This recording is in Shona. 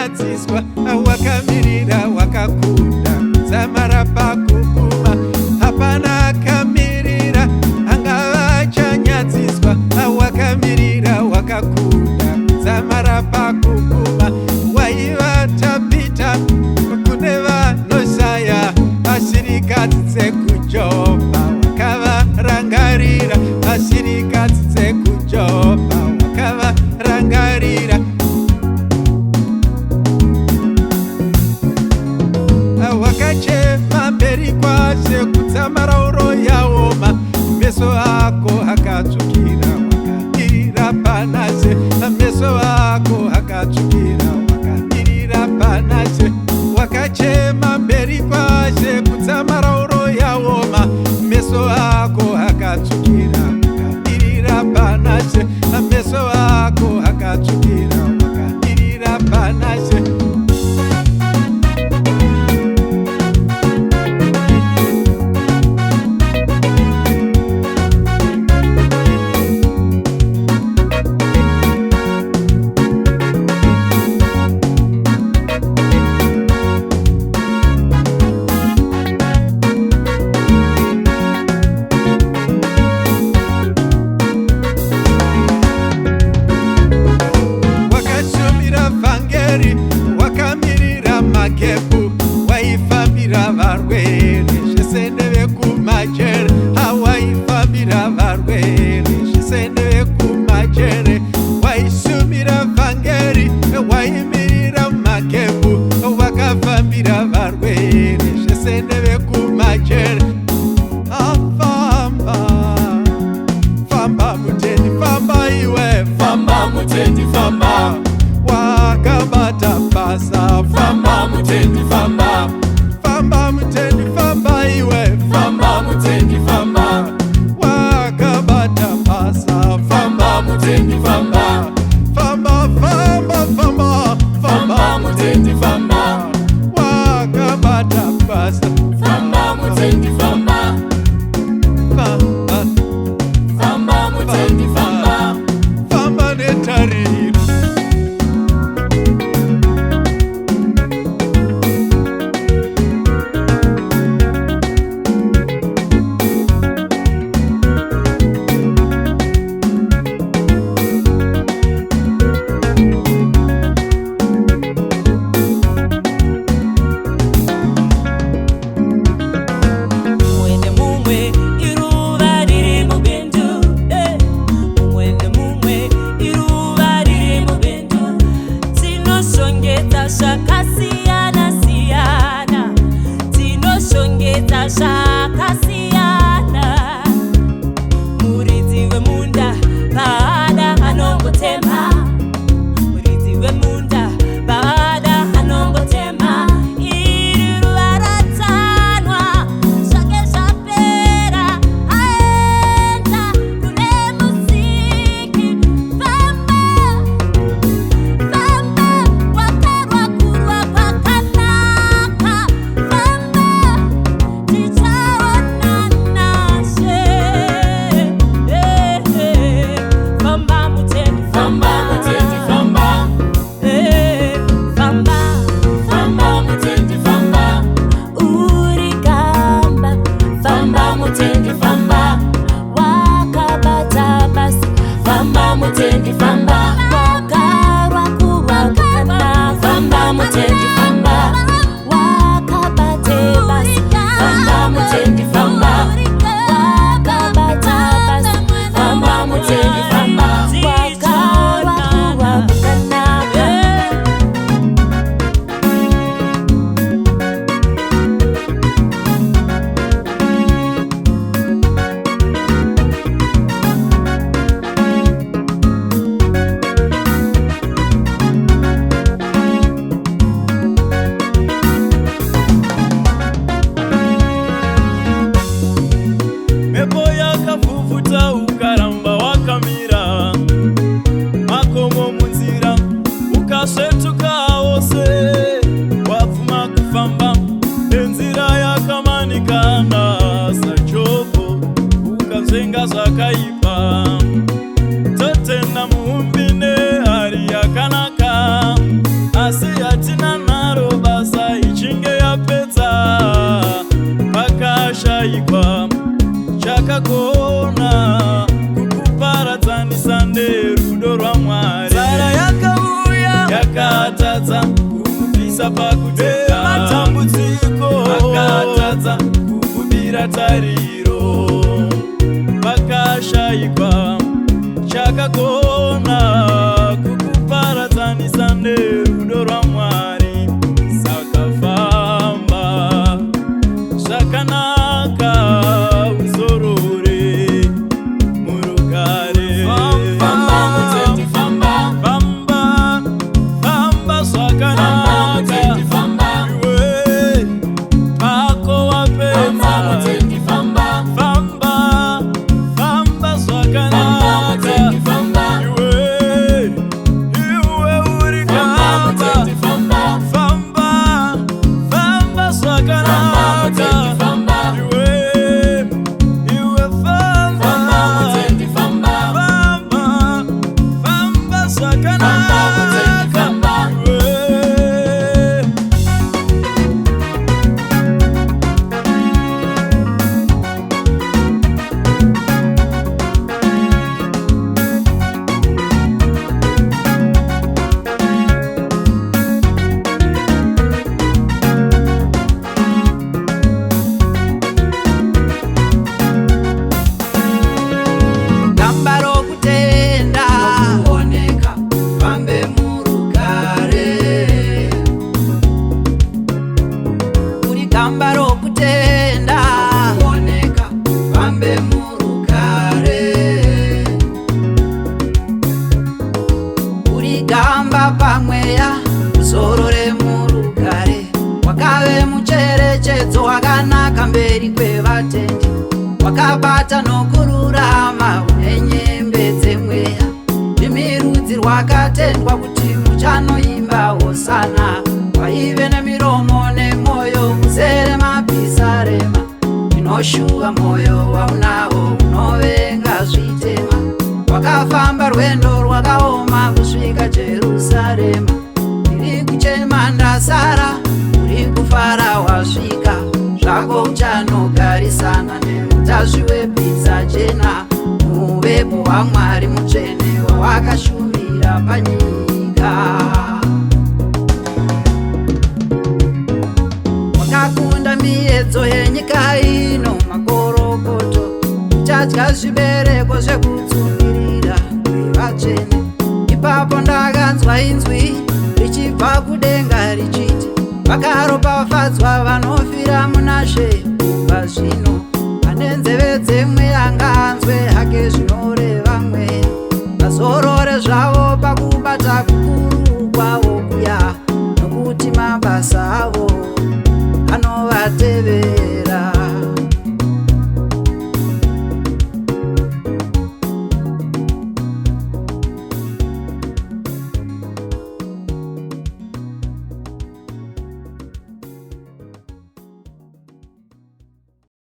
achanyadziswa. Wakamirira wakakunda kudzamara pakuguma. Hapana akamirira angava achanyadziswa. Wakamirira wakakunda kudzamara pakuguma. Waiva Tabita kune vanoshaya, vashirikadzi dzekuJopa wakavarangarira, vashirikadzi dzekuJopa wakavarangarira. Wakachema mberi kwaShe kudzamara uro yaoma, meso ako akatsvukira wakamirira panaShe, meso ako akatsvukira wakamirira panaShe. Wakachema mberi kwaShe kudzamara uro yaoma, meso ako akatsvukira wakamirira panaShe, meso ako akatsvukira wakamirira panaShe. Wakashumira vhangeri wakamirira makepu, waifambira varwere zvese nevekumajere, hawaifambira varwere zvese nevekumajere. Waishumira vhangeri waimirira makepu, wakafambira varwere zvese nevekumajere. Afamba, famba mutendi, famba iwe. Famba mutendi, famba. Wakabata basa. Famba mutendi, famba. Famba mutendi, famba iwe. Famba mutendi, famba. Wakabata basa. Famba mutendi, famba. Famba, famba, famba. Famba famba mutendi, famba. Wakabata basa. Famba mutendi, famba. Famba. Famba mutendi, famba. Famba netariro. Mumwe nemumwe iruva riri mubindu, eh. Mumwe nemumwe iruva riri mubindu. Tinoshongedza zvakasiyana siyana, tinoshongedza zvakasiyana. Muridzi wemunda paada anongotema, muridzi wemunda paada anongotema. Iri ruva ratanwa, zvake zvapera, aenda kune Musiki. Famba, famba, wakarwa kurwa. Chakagona kukuparadzanisa nerudo rwaMwari. Nzara yakauya yakatadza kukubvisa pakutenda. Matambudziko akatadza kukubira tariro. Pakashayikwa chakagona kukuparadzanisa nerudo rwaMwari. Saka famba zvakanaka, uzorore murugare. Famba mutendi, famba. Famba, famba Famba zvakanaka. mutendi, famba. Iwe pako Famba wapedza. mutendi, famba. Famba, famba Famba zvakanaka. mutendi, famba. Iwe, iwe uri Famba gamba. mutendi, famba. Famba, famba Famba zvakanaka. mutendi, famba. Iwe, iwe famba. Famba mutendi, famba. Famba, famba Famba zvakanaka. mutendi, famba. Iwe. Gamba rokutenda Kuoneka, fambe murugare. Uri gamba rokutenda. Kuoneka, fambe murugare. Uri gamba pamweya, uzorore murugare. Wakave mucherechedzo wakanaka mberi kwevatendi, wakabata nokururama, une nyembe dzemweya. Ndimi rudzi rwakatendwa kuti muchanoimba hosana. Waive nemiromo nemwoyo muzere mapisarema. Ndinoshuva mwoyo waunawo unovenga zvitema. Wakafamba rwendo rwakaoma kusvika Jerusarema. Ndiri kuchema ndasara, uri kufara wasvika. Zvako uchanogarisana nemutasvi webhiza jena, muvepo hwaMwari mutsvene wawakashumira panyika. Wakakunda miedzo yenyika ino, makorokoto. Uchadya zvibereko zvekutsungirira kwevatsvene. Ipapo ndakanzwa inzwi richibva kudenga richiti, vakaropafadzwa vanofira munaShe kubva zvino. Ane nzeve dzemweya ngaanzwe hake zvinoreva.